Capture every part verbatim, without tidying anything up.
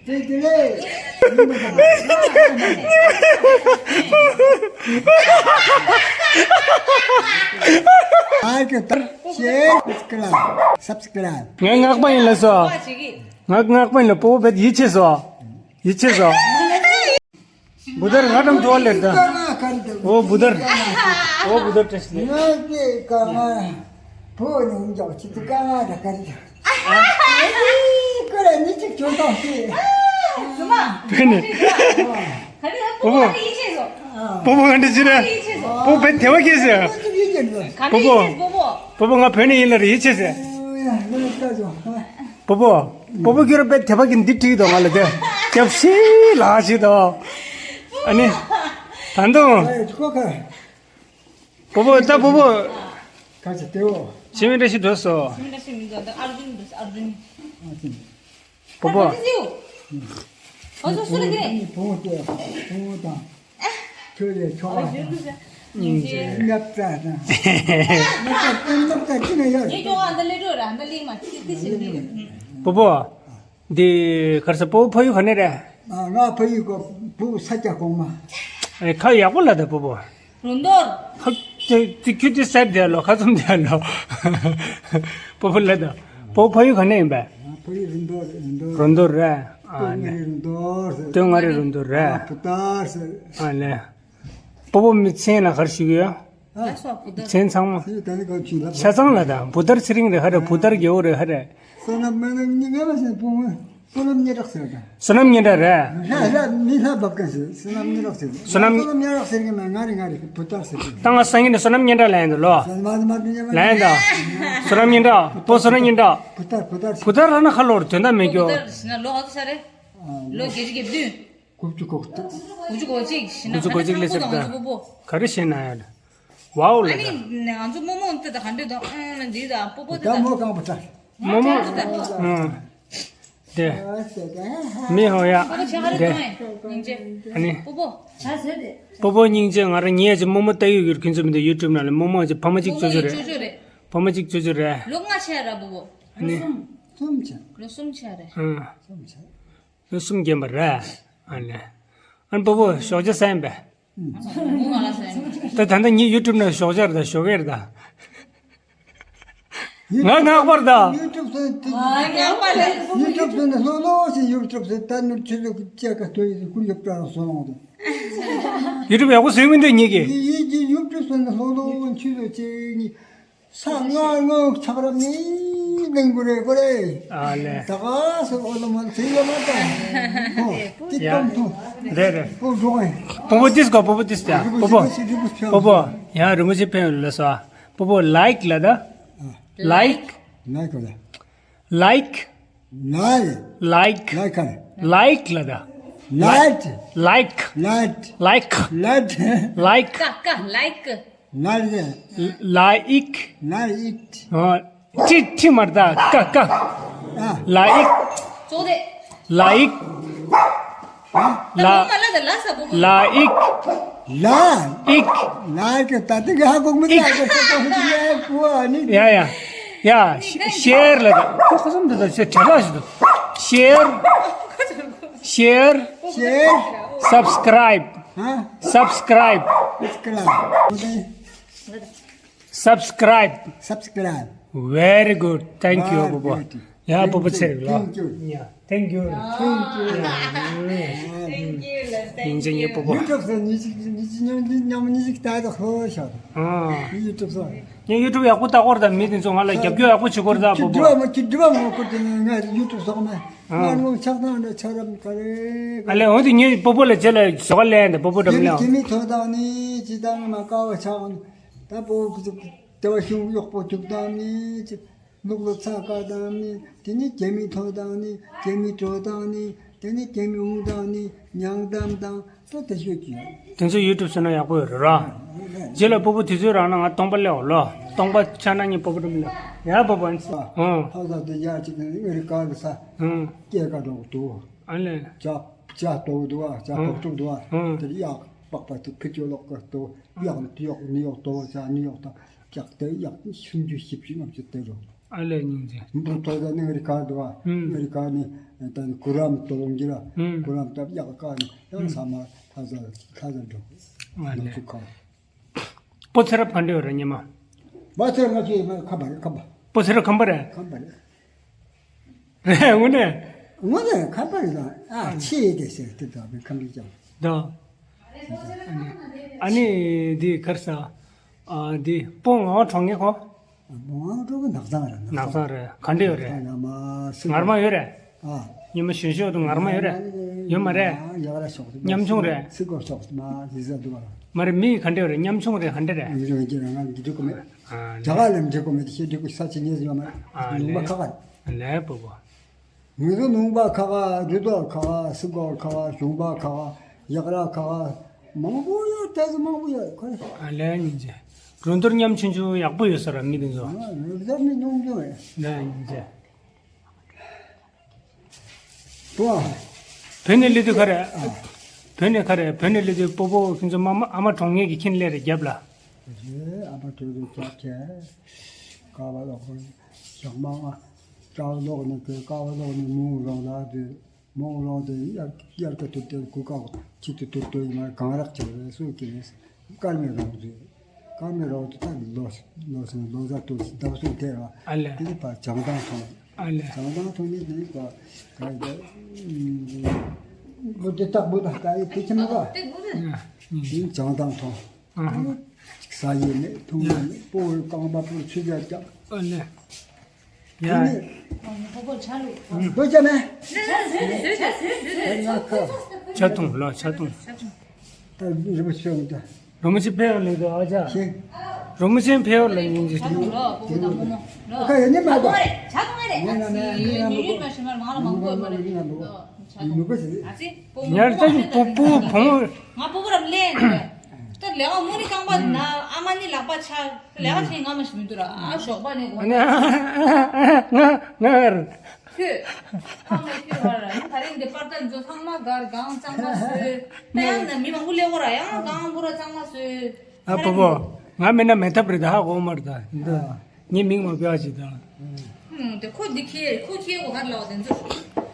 དེ་དེ་ལས། ཨ་ཀི་ཏར་ཤེར་སབ་སི་ཀ་རའིབ་སབ་སི་ཀ་རའིབ། ང་སྔགས་པ་ཡིན་ལ་སོ། ང་སྔགས་པ་ཡིན་ལ། སྤོ་བོ་བེད་ཡིད་ཆེས་སོ། ཡིད་ཆེས་སོ། བུ་དར་ང་དང་འགྲོ་ལེར་ད། འོ་བུ་དར། འོ་བུ་དར་བཀྲ་ཤིས་བདེ་ལེགས། ང་དེ་ཀ་ང་བུ་ནི་འཇོག་ཅི་ཏི་ཀ་ང་ད་ཀ་རི་ད། ཨ་ཀ་ར་ནི་ཅིག་ཅོ་ཏོ་ཤི། བུ་ནི། ཨ་ཀ་ར་ཡིད་ཆེས་སོ། སྤོ་བོ་ང་འདྲི་ཅི་རེད། ཡིད་ཆེས་སོ། སྤོ་བོ་བེད་དེ་བ་སྐྱེས་ཟེར། ང་ཅིག་ཡིད་ཆེས་སོ། ཀ་ང་སྤོ་བོ། ཡིད་ཆེས་སོ་སྤོ་བོ། སྤོ་བོ་ང་བུ་ནི་ཡིན་ལ་རེད་ཡིད་ཆེས་ཟེར། ཨ་ཡ་ང་ལ་ལྟ་ཅོ། སྤོ་བོ། སྤོ་བོ་ཁྱོད་རང་དཔེ་དད་པ་གི་འདི་བྲིས་འདུག་ང་ལ་དེ། སྐྱབས་སི་ལགས་ཞིག་དང་། ཨ་ནི། ད་དུང་། ཨེ་ཁོ་ཁ། སྤོ་བོ་ད་སྤོ་བོ། ཁ་ཅིག་ལྟེའོ། ཆི་མི་འདྲ་ཞིག་འགྲོ་སོ། ཆི་མི་འདྲ་ཞིག་མི་འགྲོ་ད་ཨར་ཇུན་འགྲོ་སོ་ཨར་ཇུན། ཨ་ཅིན། སྤོ་བོ། ཨ་ཅིན་ཟིའུ། ཨ་ཟོ་སུ་རེད་དེ། སྤོ་བོ་སྟེ་སྤོ་བོ་དང་། ཁྱོད་ལས་ཆོག་པ་དང་། སྙབ་རྩ་དང་། སྙབ་རྩ་སྙབ་རྩ་ཅི་ནས་ཡོད། ངས་ཀྱང་ཨ་འདི་ལས་འགྲོ་ར་འདི་ལས་མ་ཅི་ཏི་ཞིག་ལས། སྤོ་བོ། འདི་གར་ས་སྤོ་བོ་ཕ་ཡུལ་ག་ནས་རེད། ང་ཕ་ཡུལ་གོ་བུ་ས་སྐྱ་གོང་མ། ཨེ་ཁ་ཡག་པོ་ལ་ད་སྤོ་བོ། རོ་འདོར། ཁ་ཅི་ཅི་ཁྱོད་ཅི་སེབ་དེ་ལོ་ཁ་ཚུམ་དེ་ལོ། སྤོ་བོ་ལ་ད། སྤོ་བོ་ཕ་ཡུལ་ག་ནས་ཡིན་པས། ང་ཕ་ཡུལ་རོ་འདོར་རོ་འདོར། རོ་འདོར་རེད། ཨ་ནི། སྟོད་མངའ་རིས་རོ་འདོར་རེད། བུ་དར་ཟེར། ཨ་ནི། སྤོ་བོ་མི་ཚེ་ན་གར་ཞུགས་ཡོད། ཨ་སོ་བུ་དར། མཚན་ཚང་མ། ཚེ་ད་ནི་ག་ཆུ་ལབ། ཆ་ཚང་ལ་དང་བུ་དར་ཚེ་རིང་རེད་ཧ་རེ། བུ་དར་རྒྱལ་བོ་རེད་ཧ་རེ། བསོད་ནམས་མ་ནམ་ཉི་ང་མ་ཟེར་བུ་མོ། བསོད་ནམས་སྙན་གྲགས་ཟེར་དང་། བསོད་ནམས་སྙན་གྲགས་རེད། ལྷ་ལྷ་མི་ལྷ་བབ་ཀ་ཟེར་བསོད་ནམས་སྙན་གྲགས་ཟེར། བསོད་ནམས། བསོད་ནམས་སྙན་གྲགས་ཟེར་གི་མ་ང་རེ་ང་རེ་བུ་དར་ཟེར་གི། ད་ང་སང་ཉིན་ནས་བསོད་ནམས་སྙན་གྲགས་ལ་ཡིན་དུ་ལོ། བསོད་ནམས་མ་དུ་ཉམས། ལ་ཡིན་དང་། བསོད་ནམས་སྙན་གྲགས་པོ་བསོད་ནམས་སྙན་གྲགས། བུ་དར་བུ་དར་ཟེར། བུ་དར་ལ་ན་ཁ་ལོར་དོན་དག་མེད་གྱོ། བུ་དར་ཟེར་ན་ལོ་ག་ཚོད་ཆ་རེད། ལོ་བརྒྱད་ཅུ་གྱ་བདུན། དགུ་བཅུ་གོ་གཅིག། དགུ་བཅུ་གོ་གཅིག་ཞིག་ན་དགུ་བཅུ་གོ་གཅིག་ལས་ཟེར་ད། སྤོ་བོ། ག་རེ་བཤད་ན་ཡ། ཝའོ་ལ་ཨ་ནི། ད། ང་ཚོ་རྨོ་མོ་འདི་ད་ག་འདྲ་དང་ཨང་ལ་འདི་དང་སྤོ་བོ་འདི་ད་དང་། མོ་གང་པོ་ད། རྨོ་མོ། ད་ད། ཨང་། དེ། མི་ཧོ་ཡ། སྤོ་བོ་ཆ་ག་རེ་དེ། གཏོང་ཡ་སྙིང་རྗེ། ཨ་ནི། སྤོ་བོ། ཆ་ཟེར་དེ། སྤོ་བོ་སྙིང་རྗེ། ང་རང་ཉལ་ཅིག་རྨོ་མོ་ལྟ་ཡོད་ཡོད་ཁྱོད་ཚོ་མི་འདུག་ཡུ་ཊུབ་ནང་ལ་རྨོ་མོ་ཅིག་ཕ་མ་ཅིག་རྨོ་མོ་ཅོ་ཅོ་ཡི་རེད། ཅོ་ཅོ་རེད། ཕ་མ་ཅིག་ཅོ་ཅོ་རེད། ལོ་ལྔ་ཆགས་ར་སྤོ་བོ། ཨ་ནི། གསུམ་ཆགས། གསུམ་ཆགས། ལོ་གསུམ་ཆགས་རེད། ཨང་། གསུམ་ཆགས། ལོ་གསུམ་རྒན་པ་རེད། ཨ་ནི། ཨ་ནི་སྤོ་བོ་ཞོགས་ཇ་ཟ་ཡིན་པས། ད་ད་ལྟ་ངའི་ཡུ་ཊུབ་ནང་ཞོགས་ཇ་རེད་ད་ཞོགས་ཀས་རེད་ད། ང་སྔགས་པར་ད། ཡུ་ཊུབ་སོན་དེ། ཨ་སྔགས་པ་ལས། ཡུ་ཊུབ་སོན་ནས་ལྷོ་ལྷོ་ཞིག་ཡུ་ཊུབ་སོན་ད་ནུར་ཆུ་ཚོད་བཅད་ཀ་ཐོ་ཡི་ཀུན་རྒྱབ་བྲག་ར་སོང་ལོང་དུ། ཡུ་ཊུབ་ཡག་པོ་བཟོས་མི་འདུག་ཉིད་ཀྱིས། ཡི་ཡི་ཡི་ཡུ་ཊུབ་སོན་ནས་ལྷོ་ལྷོ་ཆུ་ཚོད་བཅད་གཉིས། ས་ལྔ་ལྔ་ཆགས་རབས་ནི་ལེན་དགོས་རེད་དགོས་རེད། ཨ་ལེ། ད་ག་སོ་ཨོ་ལོ་མ་ཚེ་ཡོད་མ་ད། ཧོ། ཏི་ཡ། ཏོམ་ཐུ། རེད་རེད། ཨོ་འགྲོ་གི། སྤོ་བོ་ཏིས་གོ་སྤོ་བོ་ཏིས་ཏ། སྤོ་བོ། སྤོ་བོ། ཡ་རིན་པོ་ཆེ་ཕན་ལ་སོ། སྤོ་བོ་ལའིཀ་ལ་ད། ལའིཀ། ལའིཀ་ལ། ལའིཀ། ལའིཀ། ལའིཀ། ལའིཀ་ག་རེ། ལའིཀ་ལ་ད། ལའིཀ། ལའིཀ། ལའིཀ། ལའིཀ། ལའིཀ། ལའིཀ། ཀ་ཀ་ལའིཀ། ལའིཀ། ལའིཀ། ལའིཀ། ཨ། ཁྲི་ཁྲི་མར་ད་ཀ་ཀ་ཨ། ལའིཀ། ཙོག་དེ། ལའིཀ། ཨ། ལ། ད་མ་ལ་ད་ལ་ས་པོ་པོ། ལའིཀ། ལ། ཨིཀ། ལའིཀ་ད་དེ་ག་ཧ་གོ་མི་ད་ཨིཀ། ག་ཧ་གོ་མི་ད་ཡ་གོ་ཨ་ནི། ཡ་ཡ། ཡ། ཤེར་ལ་ད། ཁོ་ཁོ་སམ་ད་ད་ཤེར་བྲལ་ལ་ཞིག་ད། ཤེར། ཤེར། ཤེར། སབ་སི་ཀ་རའིབ། ཧ། སབ་སི་ཀ་རའིབ། སབ་སི་ཀ་རའིབ། Subscribe. Subscribe. Very good. Thank you, Very སྤོ་བོ། good. ཡ། སྤོ་བོ་ཚེ་རིང་ལོ། Thank you. Yeah. Thank you. Thank you. Thank you. སྙིང་རྗེ་ཉེ་སྤོ་བོ། ཡུ་ཊུབ་སོ་ཉི་ཤིག་ཉི་ཤིག་ཉམས་ཉམས་ཉི་ཤིག་ད་ད་ཧོ་ཤ། ཨ། ཡུ་ཊུབ་སོ། ངས་ཡུ་ཊུབ་ཡག་པོ་ལྟ་གོ་ར་ད། མི་དེ་ཚོ་ང་ལ་རྒྱབ་སྐྱོར་ཡག་པོ་བྱེད་གོ་ར་ད་སྤོ་བོ། ཁྱི་འདྲ་མ་ཁྱི་འདྲ་མ་ངོ་ཁོ་དེ་ནས་ང་ཡུ་ཊུབ་སོགས་མ། ཨ། ང་ངོ་ཆགས་སྡང་འདྲ་ཆགས་རབས་ག་རེ་ག་ཨ་ལེ། འོ་དེ་ངས་སྤོ་བོ་ལ་རྗེས་ལ་ཞོགས་ལན་དེ་སྤོ་བོ་འགྲམ་ལ། རྒྱ་མི་ཐོག་དང་ནི་ཅི་དང་མ་དཀའ་བ་ཆགས། ད་པོ་ཀུ་ཅུ་ལྟེ་བ་ཤུགས་གཡོག་པོ་བཅུག་དང་ནི་ཅི། ལུག་ལོ་ཚ་ཀ་དང་ནི་དེ་ནི་རྒྱ་མི་ཐོ་དང་ནི་རྒྱ་མི་གྲོ་དང་ནི་དེ་ནི་རྒྱ་མི་འུང་དང་ནི་ཉང་དམ་དང་ད་དེ་ཤོད་ཀྱི། དེ་ཚོ་ཡུ་ཊུབ་བཟོས་ན་ཡག་པོ་ཡོད་རེད་ར། རྗེས་ལ་སྤོ་བོ་དུས་ཚོད་རག་ན་ང་སྟོང་པ་སླེབས་འོ་ལོ། སྟོང་པ་ཆགས་ན་ངས་སྤོ་བོ་འགྲམ་ལ། ཡ་སྤོ་བོ་ཨ་ནི་ས། ཧང་། ཧང་ས་དེ་ཡར་ཅིག་ནི་ཨ་རི་ཀ་གི་ས། ཧང་། སྐྱེས་ཀ་འགྲོ་གི་འདུག་ཨ་ལེ། ཇ་ཇ་ལྟོ་འདུག་ཨ། ཇ་ཧང་། བོག་ཐུག་འདུག་ཨ། ཧང་། དེ་ཡག་པགས་པ་དེ་ཕི་ཅོ་ལོག་གི་འདུག་ཡག་ནི་ཡོག་ནི་ཡོག་ཏོ་ཇ་ནི་ཡོག་ཏོ་ཇག་དེ་ཡག་སུམ་ཅུ་བཞི་བཅུ་ལྔ་བཅུ་དེ་རུ། ཨ་ལས་སྙིང་རྗེ། འབུ་ཐོག་ས་ནི་ཨ་རི་ཁ་འདུག་ཨ། ཨུམ། ཨ་རི་ཁ་ནི་ད་ནི་གུ་རམ་ཏོ་ལོང་གི་ལ། ཨུམ། གུ་རམ་ཏབ་ཡག་ཁ་ནི་ཡང་ས་མ་ཐ་ས་ཐ་ས་འགྲོ། ཨ་ལས། ང་ཚོ་ཁ། སྤོ་ཚེ་རབ་ག་འདྲ་ཡོད་རེད་སྙེ་མ། སྤོ་ཚེ་རབ་ང་ཚོའི་ཁམས་པ་རེད། ཁམས་པ། སྤོ་ཚེ་རབ་ཁམས་པ་རེད། ཁམས་པ་རེད། རེད་དངོས་གནས། དངོས་གནས་ཁམས་པ་རེད་ད། ཨ་ཆེ་དེ་ཟེར་དེ་ད་བའི་ཁམས་པའི་ཀྱང་། ད། ཨ་ནི་འདི་གར་ས། ཨ་འདི་སྤོ་ངག་དབང་གྲོང་ངེ་ཁོ། སྤོ་ངག་དབང་གྲོང་ངེ་ནགས་ཚང་རེད། ནགས་ཚང་རེད། ག་འདྲ་ཡོད་རེད། ནགས་ཚང་མ་སི་ངར་མ་ཡོད་རེད། ཨ། ཉི་མ་གཞོན་ཤོས་དུ་ངར་མ་ཡོད་རེད། ཡོད་མ་རེད། ཡག་ར་ཤོག་མཉམ་ཆུང་རེད། སི་གོ་ཤོག་མ་ཟི་ཟ་དུ་བ། མ་རེད། མི་ག་འདྲ་ཡོད་རེད། ཉམ་ཆུང་རེད། ག་འདྲ་རེད། ཉམ་ཆུང་རེད། ང་འདི་འགྲིག་གོ་མེད། ཨ་རྒྱ་གར་ལ་འགྲིག་གོ་མེད། དེ་ཤེས་འགྲིག་གོ་ས་ཆི་ཉེས་ཡོད་མ་རེད། ཨ་ལུང་པ་ལས། ཁ་ཁ་རེད། ལས་པོ་པོ། ངེད་ཚོ་ལུང་པ་ཁ་ཁ་རུ་ཏོག་ཁ་ཁ་སི་གོ་ཁ་ཁ་གཞུང་པ་ཁ་ཁ་ཡག་ར་ཁ་ཁ་མང་པོ་ཡོད། ཏོག་ཙམ་མང་པོ་ཡོད་ཁོ་རེ། ཨ་ལས་སྙིང་རྗེ། རུ་འདུར་ཉམ་ཆུང་ཆུང་ཡག་པོ་ཡོད་ས་ར་མི་དེ་ཚོ། ཨ་རུ་འདུར་ནི་ཉུང་ཉུང་རེད། ལས་སྙིང་རྗེ། པོ། བོད་ནས་སླེབས་དུས་ག་རེ། བོད་ནས་ག་རེ། བོད་ནས་སླེབས་དུས་སྤོ་བོ་ཁྱེད་ཚོ་མ་མ་ཨ་མ་གྲོང་ངེ་གི་ཁྱེད་སླེབས་རེད་རྒྱབ་ལ། རེད། ཨ་མ་དུས་དུས་རྒྱབ་བྱས། ཀ་བ་ལོག་ཞག་མ་ང་ཀ་བ་ལོག་ནས་དེ་ཀ་བ་ལོག་ནས་མོ་རང་ལ་དུས་མོ་རང་དེ་དབྱར་དབྱར་ཁ་ཐུབ་དེ་གུ་ཀ་ཁྱི་དུ་དུར་དུ་ཡིན་ན་གང་རག་བྱས་རེད་སུ་ཀྱི་རེད། སྐར་མའི་རོགས་དུས། སྐར་མའི་རོགས་དུས་ད་ལོ་ལོ་སོང་ལོ་གསར་དུས་ཟླ་གསུམ་དེ་ར། ཨ་ལས། དེ་ནི་ཕར་བྱང་ཐང་ཐོང་། ཨ་ལས། བྱང་ཐང་ཐོང་ནི་དེ་ནི་ཕར་ག་ཡི་ད་ལོ་དེ་སྟག་བུ་དང་ག་ཡི་དེ་ཁྱིམ་ག་དེ་བྱང་ཐང་ཐོང་། ཨ་ཧ། ཟ་ཡི་མེད་འཐུང་ཡི་མེད། སྤོ་བོའི་རྐང་པ་པོར་ཆུ་རྒྱག་རྒྱག་ཨ་ལས། ཡ། ཨ་ནི། སྤོ་བོ་ཆ་ལུགས། སྤོ་ཆ་མེད། ཆ་འཐུང་ལོ་ཆ་འཐུང་། ད་རི་མོ་ཆེ་འོང་ད། རི་མོ་ཆེ་ཕེ་ཡོར་ལེན་དུ་ཨ་ཅག་ཤེས། རི་མོ་ཆེ་ཕེ་ཡོར་ལེན་ཡིན་གྱི། ཆ་འཐུང་ལོ་སྤོ་བོ་དང་སྤོ་མོ་ལོ། ཁ་ཡོད་ནི་མ་གོ། ཆ་འཐུང་མ་རེད། ཆ་འཐུང་མ་རེད། ཨ་ཙི་ཡུན་རིང་མ་ཞུ་མར་མང་ལ་མང་པོ་ཡོད་མ་རེད། ལོ་ཆ་འཐུང་། ཨ་ཙི་སྤོ་མོ་ཉར་ལྟ་གི་སྤོ་སྤོ་བོ་བུ་མོ། ང་སྤོ་བོ་ར་ལེན་དུ། ད་ལས་ཀ་མུ་ནི་རྐང་པ་ན་ཨ་མ་ནི་ལག་པ་ཆ། ལས་ཀ་བྱེད་ང་མ་ཞིག་མི་འདུག་ར། ཨ་ཞོགས་པ་ནས་དགོང་ང་ང་ཁྱོད་ཕ་མ་ཁྱོད་ཧ་ར་ད་རིང་འདི་པར་ད་འཛོ་ཚང་མ་གར་གང་གཙང་མ་བཟོས། ད་ཡང་ན་མི་མང་པོ་སླེབས་གོ་ར་ཡང་གང་པོ་ར་གཙང་མ་བཟོས། ཨ་པོ་པོ། ང་མེད་ན་མེད་ཐབས་རེད་ད། ཧ་གོ་མ་རེད་ད་འདི་ངའི་མིང་མ་བེའ་ཅིག་དང་། ཧུམ་དེ་ཁོ་འདི་ཁྱེད་ཁོ་ཁྱེད་གོ་གར་ལ་བ་དེ་ཚོ།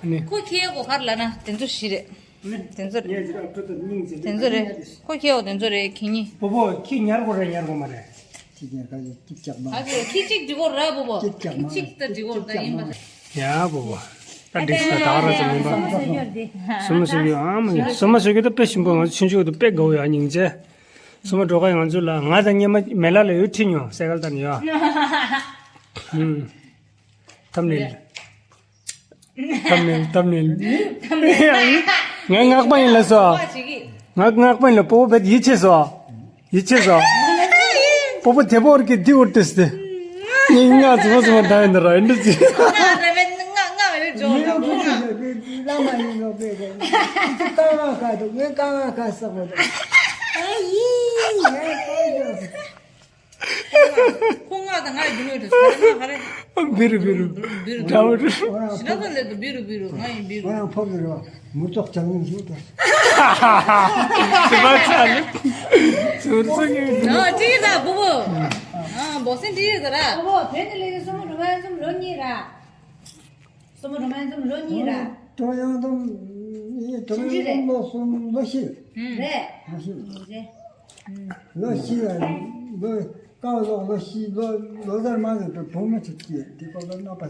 ཨ་ནི། ཁོ་ཁྱེད་གོ་གར་ལ་ན་དེ་ཚོ་ཞིག་རེད། དེ་ཚོ་རེད། དེ་ཚོ་རེད། ཁོ་ཁྱེད་འོ་དེ་ཚོ་རེད་ཁྱེད་གཉིས། པོ་པོ་ཁྱི་ཉར་དགོས་རེད་ཉར་དགོས་མ་རེད། ཁྱི་ཉར་ག་ཡོད་ཁྱི་ལྕགས་མ། ཨ་ཙི་ཁྱི་གཅིག་འཇུ་དགོས་ར་པོ་པོ། ཁྱི་ལྕགས་མ། ཁྱི་གཅིག་ད་འཇུ་དགོས་ད་ཡིན་པ། ཡ་པོ་པོ། ད་འགྲིག་ས་ད་ག་ར་ཙམ་མིན་པ། སུ་མ་སུ་གི་ཨ་མ་ཡ་སུ་མ་སུ་གི་ད་དཔེ་ཞིམ་པོ་ང་ཚོ་ཆུང་ཆུང་གི་ད་དཔེ་དགའ་བོ་ཡ་སྙིང་རྗེ། སུ་མ་འགྲོ་ཁ་ང་ཚོ་ལ་ང་དང་སྙེ་མ་མེ་ལ་ལ་ཡོད་ཁྲིད་ཉོ་སེ་གལ་ད་ནི་ཡ། ཐམ་ནེལ། ཐམ་ནེལ་ཐམ་ནེལ། ང་སྔགས་པ་ཡིན་ལ་སོ། ང་སྔགས་པ་ཡིན་ལ་པོ་བེད་ཡིད་ཆེས་སོ། ཡིད་ཆེས་སོ། པོ་པོ་དེ་པོ་ར་གི་དི་འུར་ཏེ་སྟེ། ངས་ང་ཙི་མ་ཙི་མ་ད་ཡིན་ད་ར་ཨིན་དུ་ཙི། ང་རེ་བེད་ང་ང་རེ་བེད་ཇོ་ང་ང་མ་ཡིན་ནོ་བེད་ག་ང་ཀ་ང་ཀ་དུ་ངས་ཀ་ང་ཀ་ས་གོ་དུ། ཨ་ཡི་ང་ཀ་ཡོ། ཁོ་ང་དང་ང་ཡི་འདི་ནོ་དུ་ས་ང་ཧ་རེ། བི་རུ་བི་རུ། བི་རུ་བི་རུ། ད་བི་རུ། ཤི་ན་ད་ལེ་དུ་བི་རུ་བི་རུ་ང་ཡི་བི་རུ། ང་རང་ཕོ་བི་རུ་མུ་ཏོག་ཅང་ཡིན་ཞུ་དུ། ཅི་མ་ཚ་ལེ། ཟུར་ཚོ་གི། ཨ་ཅི་ད་བུ་བུ། ཨ་བོ་སེན་ཅི་ད་ར། བུ་བུ་བེད་ལེ་གི་སོ་མོ་རུ་མ་ཡང་སོ་མོ་རོ་གཉིས་ར། སོ་མོ་རུ་མ་ཡང་སོ་མོ་རོ་གཉིས་ར། ཏོ་ཡང་དུ་ཡི་ཏོ་ཡང་དུ་ལོ་གསུམ་ལོ་བཞི། རེད། ལོ་བཞི། རེད། ལོ་བཞི་ལ་ལོ་ཀ་བ་ལོག་ལོ་བཞི་ལོ་ལོ་ཟར་མ་ཟེར་བའི་བུ་མོ་ཆེ་སྐྱེས་དེ་ཀོ་ལོ་ནག་པ་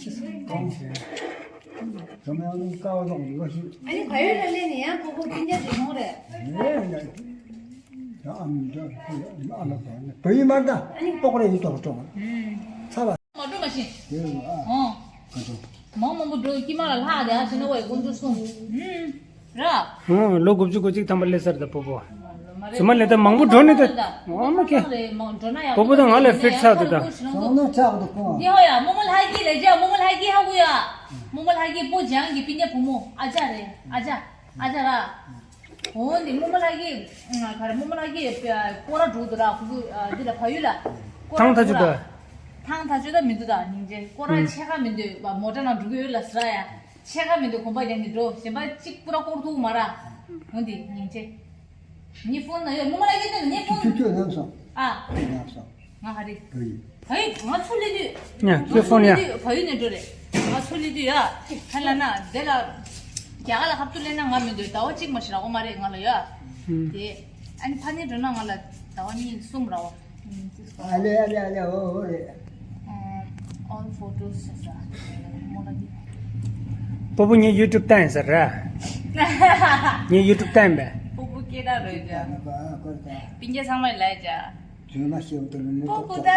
ཤི་སོང་། ཏོ་ཡང་དུ་ཀ་བ་ལོག་ལོ་བཞི། ཨ་ནི་བལ་ཡུལ་ལ་སླེབས་ནས་ཡང་ཁོ་ཁོ་སྤུན་ཀྱག་ཅིག་ཡོང་རེད། རེད་ཡ། ད་ཨ་མ་འདྲ་ཨ་མ་བལ་ཡུལ་མ་འདྲ་ཨ་ནི་ལྐོག་རེ་ཡིན་ཏོག་ཏོག་ཚ་བ། མ་འགྲོ་མ་ཤེས། ཡོད་ཨ། ཨོ། ག་ཚོད། མང་མང་པོ་འགྲོ་དཀྱིལ་མ་ལ་ལྷག་དེ་ཨ་ཤི་ན་བའི་དཀོན་མཆོག་གསུམ། ཨུམ། ར། ཨོ་ལོ་དགུ་བཅུ་གོ་གཅིག་ཐམ་པ་སླེབས་ཚར་ད་པོ་པོ། ཚུ་མ་ལེ་ད་མང་པོ་འགྲོ་ནི་ད། ཨོ་མ་ཁེ། པོ་པོ་ད་ང་ལ་ཕིཊ་ཚར་ད་ད། སང་ལོ་ཆགས་འདུག་ཁོང་། ཡ་ཧོ་ཡ་རྨོ་མོ་ལྷ་སྐྱིད་ལས་ཀྱི་རྨོ་མོ་ལྷ་སྐྱིད་ཧ་གོ་ཡ། རྨོ་མོ་ལྷ་སྐྱིད་སྤོ་ལྗང་གི་སྤུན་ཀྱག་བུ་མོ་ཨ་ཅག་རེད་ཨ་ཅག་ཨ་ཅག་ར། འོ་འདི་རྨོ་མོ་ལྷ་སྐྱིད། ག་རེ་རྨོ་མོ་ལྷ་སྐྱིད་སྐོར་ར་འགྲོ་འདུག་ར་ཁོ་ཚོ་འདི་ལ་ཕ་ཡུལ་ལ། སྐོར་ར་ཐང་ཐ་ཆུ་འགྲོ་ད། ཐང་ཐ་ཆུ་ད་མི་འདུག་ད་སྙིང་རྗེ་སྐོར་ར་ཕྱེད་ཀ་མི་འདུག་པ་མོ་ཊ་ནང་འགྲོ་གི་ཡོད་ལ་ཟེར་ཡ། ཕྱེད་ཀ་མི་འདུག་གོམ་པ་རྒྱག་ནི་འགྲོ་གཞན་པ་གཅིག་པུ་ར་སྐོར་ཐུབ་མ་ར། འོ་འདི་སྙིང་རྗེ། ངའི་ཕོན་ན་ཡོད་རྨོ་མོ་ལྷ་སྐྱིད་ནས་ངའི་ཕོན། ཁྱོད་ཁྱོད་ལབ་སོང་། ཨ། ལབ་སོང་། ང་ཧ་རེ། བའི། བའི་ང་ཚོ་ལི་དུས། ཡ་ཁྱོད་ཕོན་ཡ། བའི་ནས་འགྲོ་རེད། ང་ཚོ་ལི་དུས་ཡ། ཧ་ལ་ན་དེ་ལ། རྒྱ་གར་ལ་ཧབ་ཏུ་ལེན་ན་ང་མི་འདོད་ཟླ་བ་གཅིག་མ་ཞིག་རག་གོ་མ་རེད་ང་ལ་ཡ། དེ། ཨ་ནི་ཕ་ནས་འགྲོ་ན་ང་ལ་ཟླ་བ་གཉིས་གསུམ་རག་གོ། ཨ་ལེ་ཨ་ལེ་ཨ་ལེ་ཨོ་ཨོ་རེད། All photos ཟེར་ས། མོ་ལ་འདི། སྤོ་བོ་ངའི་ཡུ་ཊུབ་བཏང་ཡིན་ཟེར་ར། ངའི་ཡུ་ཊུབ་བཏང་ཡིན་པས། སྤོ་བོ་སྐད་གྲགས་རེད་ཀྱ། པིན་ཀེ་ཚང་མས་ལབ་ཀྱ། སྤོ་བོ་ད།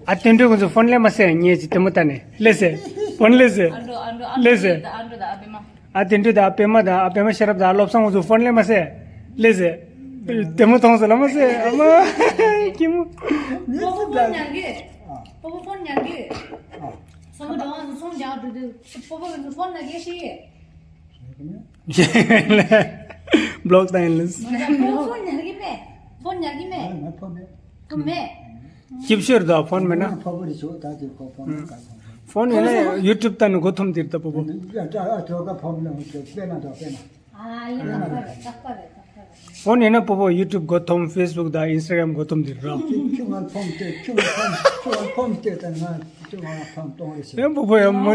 ཨ་དེ་འདྲ་ཁོང་ཚོ་ཕོན་ལས་མ་ཟེར་ངས་ཅི་དེ་མོ་ལྟ་ནས་ལས་ཟེར། ཕོན་ལས་ཟེར། ཨ་འགྲོ་ཨ་འགྲོ་ཨ་ལས་ཟེར། ཨ་འགྲོ་ད་ཨ་པེ་མ། ཨ་དེ་འདྲ་ད་ཨ་པེ་མ་ད་ཨ་པེ་མ་ཤེས་རབ་ད་བློ་བཟང་ཁོང་ཚོ་ཕོན་ལས་མ་ཟེར། ལས་ཟེར། དེ་མོ་མཐོང་ཟེར་ལ་མ་ཟེར་ཨ་མ། ཁྱི་མོ། སྤོ་བོ་ཕོན་ཉར་གི། སྤོ་བོ་ཕོན་ཉར་གི། སོང་མ་འགྲོ་བ་སོང་རྒྱག་འགྲོ་དུས་སྤོ་བོ་གི་ཕོན་ན་གེ་ཤི། བློག་བཏང་ཡིན་ལས། སྤོ་བོ་ཕོན་ཉར་གི་མེད། ཕོན་ཉར་གི་མེད། ཕོན་མེད། ཅིབ་ཤོར་དང་ཕོན་མེད་ན། ཕོན་ཡིན་ན་ཡུ་ཊུབ་ལྟ་ནི་མགོ་འཐོམ་དེར་ལྟ་སྤོ་བོ། ཕོན་ཡིན་ན་སྤོ་བོ་ཡུ་ཊུབ་མགོ་འཐོམ། ཕེ་སི་བུག་དང་ཨིན་སི་ཊ་གྷ་རམ་མགོ་འཐོམ་དེར་ར། ཁྱོད་ང་ཕོན་སྟེ་ཁྱོད་ང་ཕོན་ཁྱོད་ང་ཕོན་སྟེ་ད་ང་ཁྱོད་ང་ཕོན་གཏོང་རེ་ཟེར། ཡང་སྤོ་བོ་ཡང་མོ།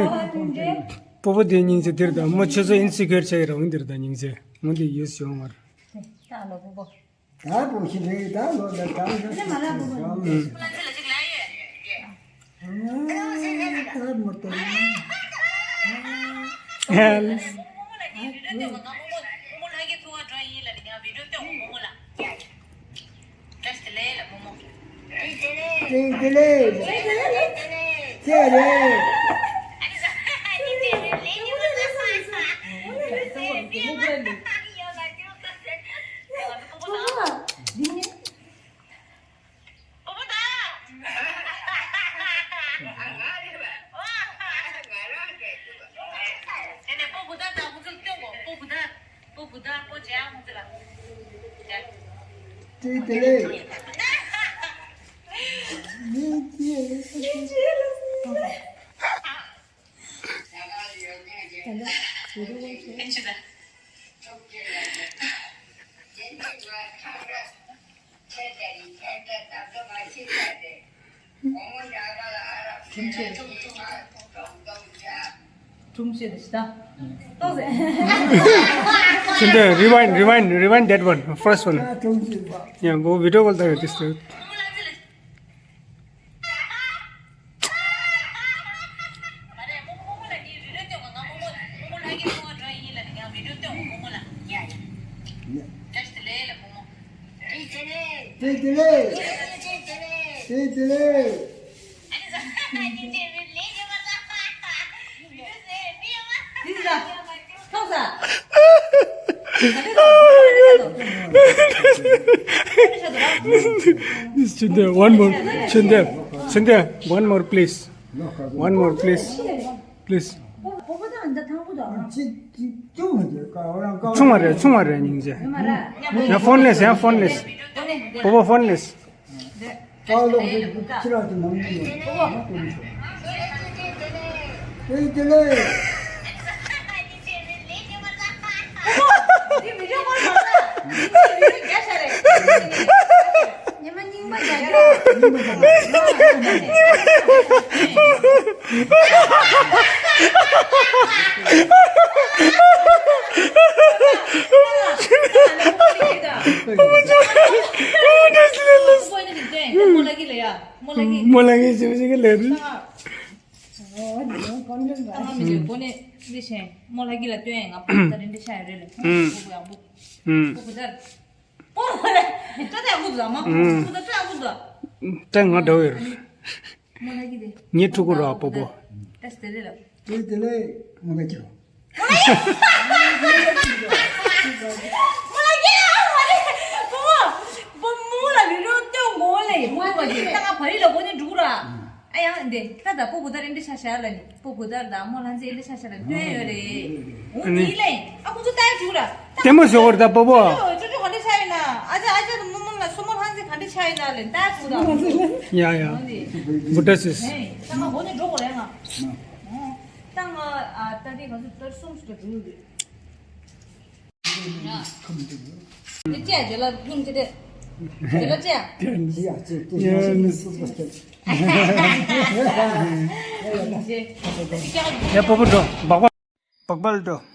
སྤོ་བོ་དེ་སྙིང་རྗེ་དེར་དང་མོ་ཁྱོད་ཚོ་ཨིན་སི་ཁེར་ཆགས་ཀྱི་རང་དེར་དང་སྙིང་རྗེ་མོ་དེ་ཡོད་སོང་བར། ད་ལོ་སྤོ་བོ། ད་བུ་ཤི་རེད་ད་ལོ་ད་ད་ལོ་ད་ད་མོ་ཏོ། ཏེ་ཏེ་ལེ། ཏེ་ཏེ་ལེ། ཁྱེད་རེད། ཏེ་ཏེ་ལེ། ཁྲུམ་ཆེ་རེད་ཤི་ད། ཏོག་ཙེ། Shinde, rewind, rewind, rewind that one, first one. Yeah, go video call there, this thing. ཏེ་ཏེ་ལེ། ཏེ་ཏེ་ལེ། Shinde, one more. Shinde, Shinde, one more, please. One more, please. Please. ཆུང་བ་རེད། ཆུང་བ་རེད། སྙིང་རྗེ། ཡང་ཕོན་ལེས། ཡང་ཕོན་ལེས། སྤོ་བོ་ཕོན་ལེས། མོ་ལ་ངས་ཞིབ་ཞིབ་ལས་རེད། མོ་ལ་གི་ལ་སྟོན་ཡང་ང་པོ་ད་རིན་འདྲི་ཤ་ཡ་རེད་ལ། ཨུམ། ཁོ་ཡང་པོ། ཨུམ། པོ་པོ་ད། པོ་པོ་ལ། ཏྲ་ཏྲ་ཡག་པོ་འདུག་མ། ཨུམ། པོ་ད་ཏྲ་ཡག་པོ་འདུག་ཏྲ་ང་འདྲ་བོ་ཡོད། མོ་ལ་གི་དེ། ངའི་ཕྲུ་གུ་ར་པོ་པོ། ཏྲ་སྟེ་རེད་ལ། དེ་དེ་ལས་མོ་ལ་གི་ར། མོ་ལ་གི་ར་མ་རེད། པོ་པོ། པོ་མོ་ལ་རི་རོ་སྟོན་དགོས་ལེ། མོ་ལ་གི་ད་ང་བ་རི་ལ་གོ་ནི་འགྲོ་ར། ཨ་ཡང་འདི་ད་ད་པོ་གུ་ད་རིན་འདྲི་ཤ་ཤ་ལ་ནི། པོ་གུ་ད་ད་མོ་ལ་འཛེ་རིན་འདྲི་ཤ་ཤ་ལ་སྟོན་ཡོད་རེད། འོ་ནི་ལེ། ཨ་ཁོ་ཚོ་ད་འགྲོ་ར། ལྟད་མོ་ཞོག་གོ་ར་ད་པོ་པོ། ཅོ་ཅོ་ག་འདྲ་ཆགས་ཡོད་ན། ཨ་ཅག་ཨ་ཅག་དང་མོ་མོ་ལ་སོ་མོ་ལྷ་འཛིན་ག་འདྲ་ཆགས་ཡོད་ན་ལེ། ད་པོ་ད། ཡ་ཡ། འོ་ནི། བུ་ཏྲ་སིས། ཧེ། ད་ང་འོ་ནི་འགྲོ་གོ་རེད་ང་། ད་ང་ཨ་ད་དེ་ག་ཚོད་ཏར་སུམ་སུ་ད་འགྲོ་ཡོད་རེད། དེ་བཅད་རྗེས་ལ་ལྷུང་ཅི་སྟེ། དེ་ལ་ཅི་ཡ། ཡ་པོ་པོ་འགྲོ། སྦག་སྦག་སྦག་སྦག་འགྲོ།